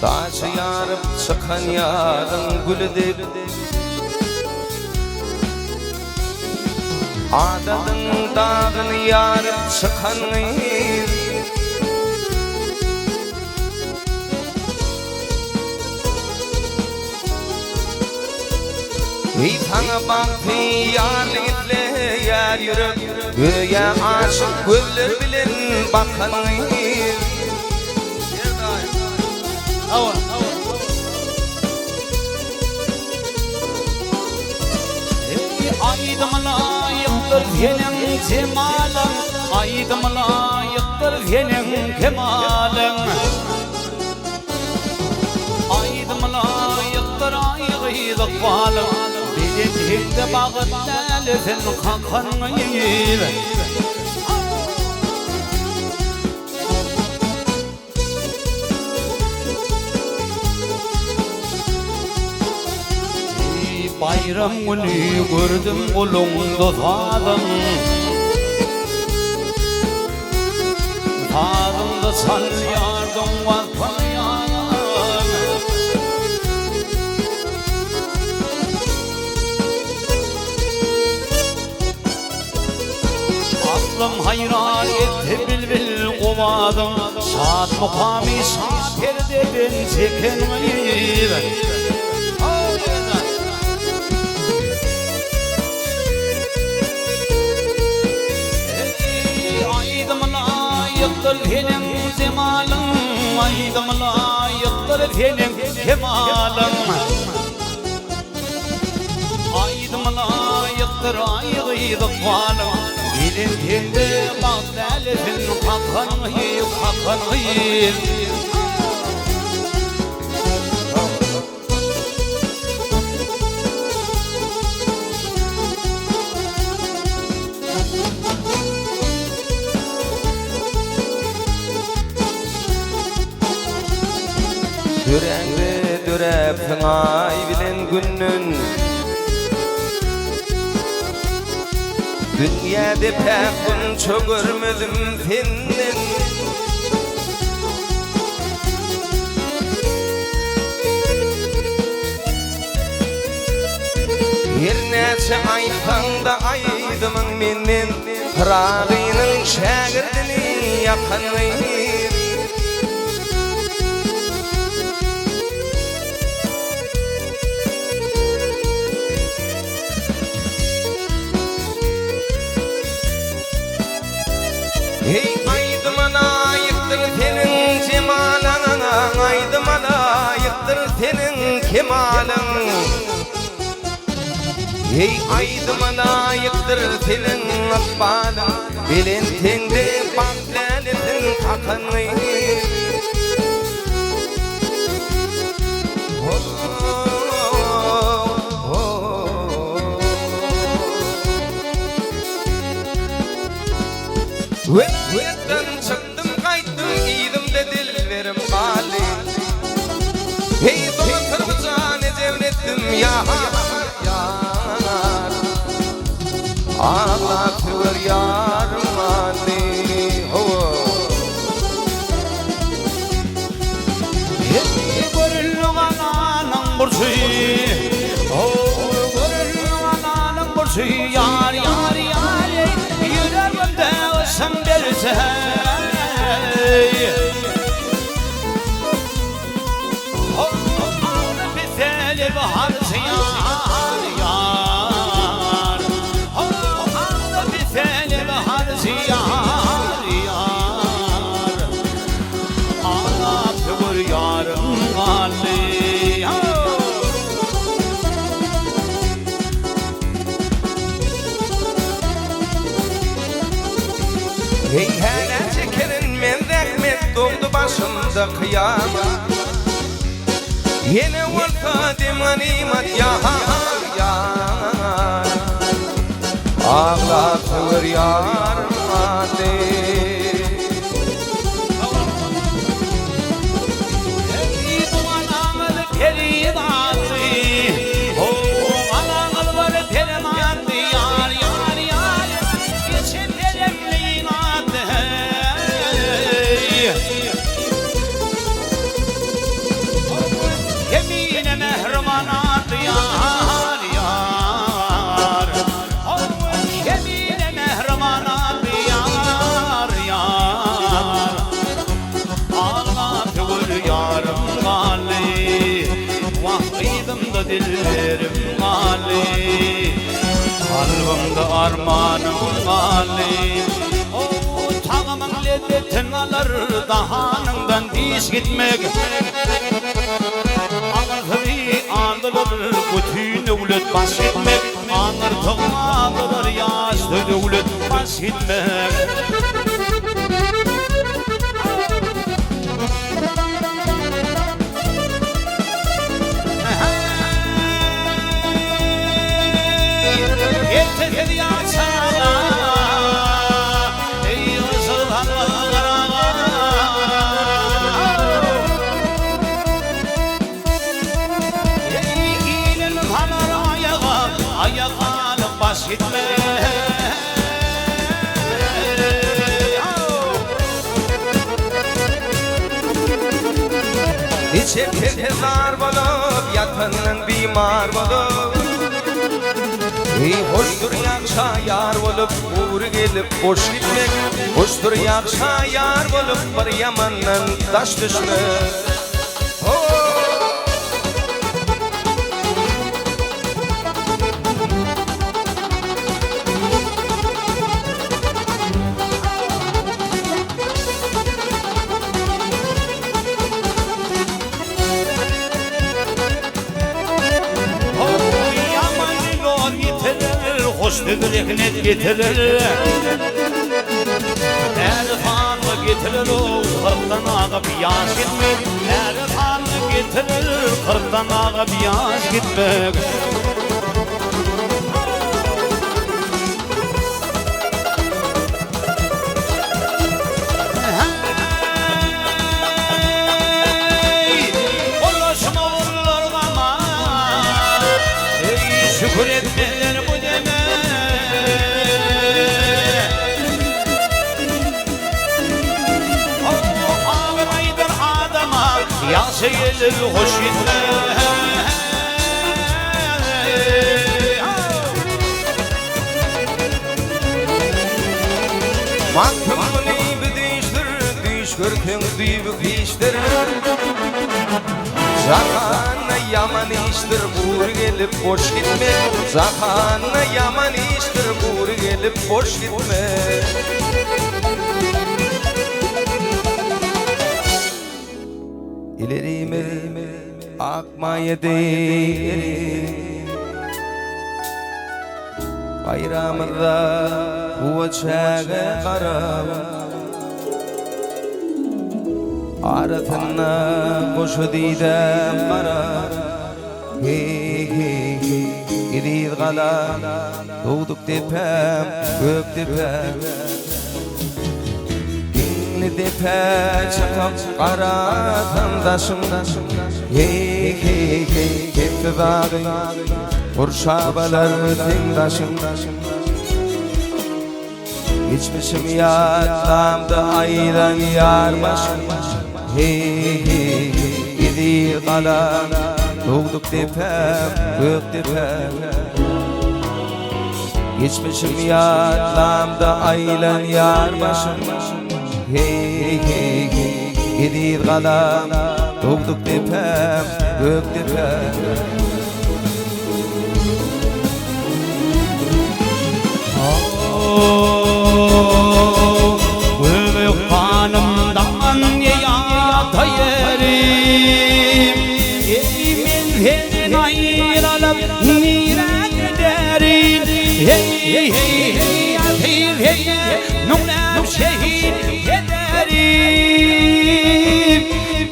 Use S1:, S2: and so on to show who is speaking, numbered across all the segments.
S1: Daşy ýaryp çykan ýazyň güli dek. Adadyň dagyny ýaryp çykan gyz. Eý saňa bagty ýarlyk isleýär ýürek, Göýä aşyk gözler bilen bakan gyz.
S2: Eý aýdym laýykdyr seniň jemalyň, Aýdym laýykdyr seniň kemalyň. Aýdym laýykdyr aý gyz ykbalyň, Belent heňde bagt dälisin kakan gyz. Eý, baýram güni gördüm goluňda sazyň, Sazyňda çalýardyň waspa ýalan. Aklym haýran etdi bilbil owazyň, Şat mukamy şa perdeden çeken gyz. Eý, aýdym laýykdyr seniň jemalyň, Aýdym laýykdyr seniň kemalyň. Aýdym laýykdyr aý gyz ykbalyň, Belent hemde bagt lälesin kakan gyz, kakan gyz.
S1: Döräňde döräpsiň aý bilen günden. Dünýäde päk gunça görmedim senden. Her näçe aýtsaň-da aýdymyň menden, Pyragynyň şägirdini ýakan gyz. Heý, aýdyma laýykdyr seniň jemalyň, Aýdyma laýykdyr seniň kemalyň. Heý, aýdyma laýykdyr seniň ykbalyň, Belent heňde bagt lälesin kakan gyz. Welaýatdan çykdym gaýtdym yzymda dilberim galdy. Heý doňatyryp jan ejemni etdim ýar ýar. Aglap söwer ýarym galdy. Hawa.
S2: Heý görüldi galanyň burçy. Ho görüldi galanyň burçy ýar ýar ýar eý ýüregimde yşyň berse eý. Ho agzy piseli baharçy ýar ýar. Ho agzy piseli baharçy ýar ýar. Aglap söwer ýarym galdy.
S1: Heý hälä çekerin men zähmet dogdy başymda kyýamat. Ýene bolsa dem ganymat ýar ýar. Aglap söwer ýarym galdy.
S2: Eý bu galaňyz perizatdy, Ho galaňyz bir perimatdy, Ýar, ýar, ýar, geçen pereňli atdy, heý. Dillerim galdy Kalbymda armanym galdy O tagamyň lezzetin alar Dahanyňdan diş gitmek Agyrsyny aldylar Bütin döwlet baş gitmek Aňyrtygyň aldylar Ýaşly döwlet baş gitmek.
S1: Niçe kehzar bolup, ýatandan bimar bolup, Eý, hoşdur ýagşa ýar bolup, gury gelip boş gitmek, Hoşdur ýagşa ýar bolup, bir ýamandan daş düşmek.
S2: Ýaman ýol ýitirer, hoş söz rehnet getirer. Äri sanly getirer, kyrkdan agyp ýaş gitmek. Äri sanly getirer, kyrkdan agyp ýaş gitmek. Heý, ulaşma urlar gama, Eý, şükür etmezler bu deme. Abraýdyr adama, ýagşy gelir hoş gitme.
S1: Magtymguly bu düýşdür, düýş görseň düýbi hiçdir. Jahanda ýaman işdir gury gelip boş gitmek, Jahanda ýaman işdir gury gelip boş gitmek. Ilerimiz ak maýa deý Gaýramyzda guwa çäge garap Arasynda goşa didäm garap Heý heý heý eziz galam Dogduk depäm gök depäm Giňli depä çykyp garasam daşym Heý heý heý kepsi dagy gurşap alar seň daşyň Geçmişim ýatlamda aýlanýar başym Heý heý heý eziz galam Dogduk depäm gök depäm Geçmişim ýatlamda aýlanýar başym Heý heý heý eziz galam Dogduk depäm gök depäm.
S2: Göbek ganymdan ýa ýerim Eý men senden aýralyp nirä giderin Heý heý heý asyl heý müňläp şehit ederim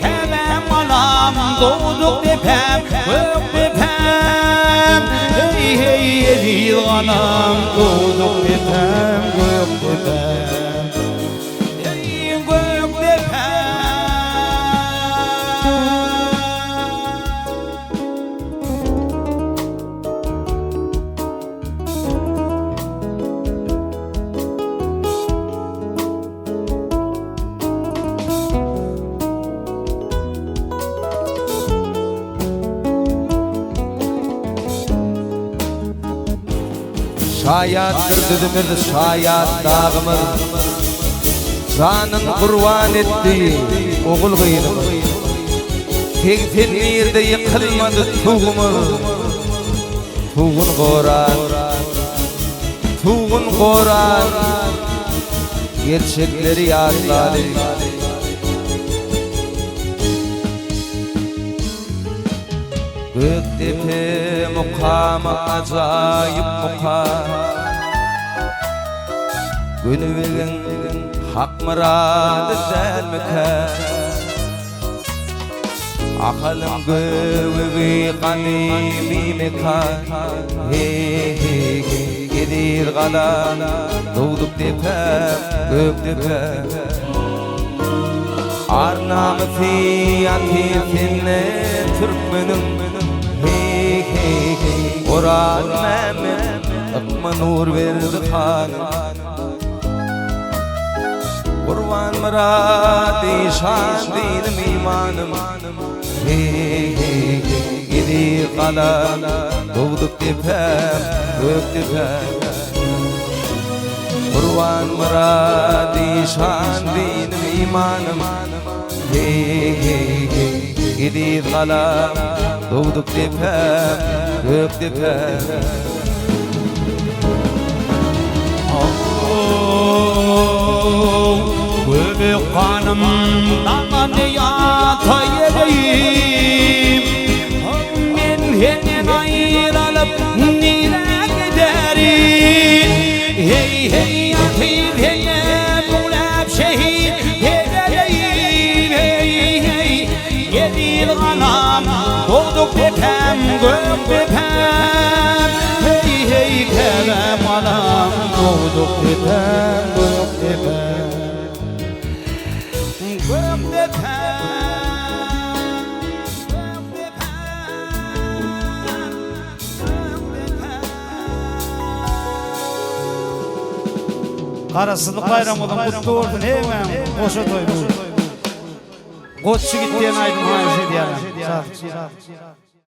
S2: Täbäm galam dogduk depäm gök depäm Heý heý eziz galam dogduk depäm gök depäm Eý gök depäm.
S1: Şaýatdyr düzümiz, şaýat dagymyz, Janyn gurban etdi ogul-gyzymyz. Segsen birde ýykylmady tugumyz. Tugun goran, tugun goran, Gerçekleri ýatlaly. Gökdepe mukamy ajaýyp mukam. Gönübegiň hak myrady dälmikä? Ahalyň göbegi gadymy mekan. Heý, heý, heý, eziz gala, dogduk depäm, gök depäm. Ar-namysy ýatyr sende türkmeniň. Heý, heý, heý, Orazmämmet, ykma Nurberdi hanyň. Gurbanmyrat işan dinim imanym Heý heý heý eziz galam Dogduk depäm gök depäm Gurbanmyrat işan dinim imanym Heý heý heý eziz galam Dogduk depäm gök depäm.
S2: Göbek ganym daman ýata ýereýim Men senden aýralyp nirä giderin Heý heý ýatyr helle müňläp şehit edereýin Heý heý Eziz galam dogduk depäm gök depäm Heý heý käbäm galam dogduk depäm gök depäm Gök depäm Gök depäm Gök depäm. Garaşsyzlyk baýramyňyzyň gutly bolsun hemmäň goşa toý bu. Goç ýigit diýen aýdym haýyş edýärin.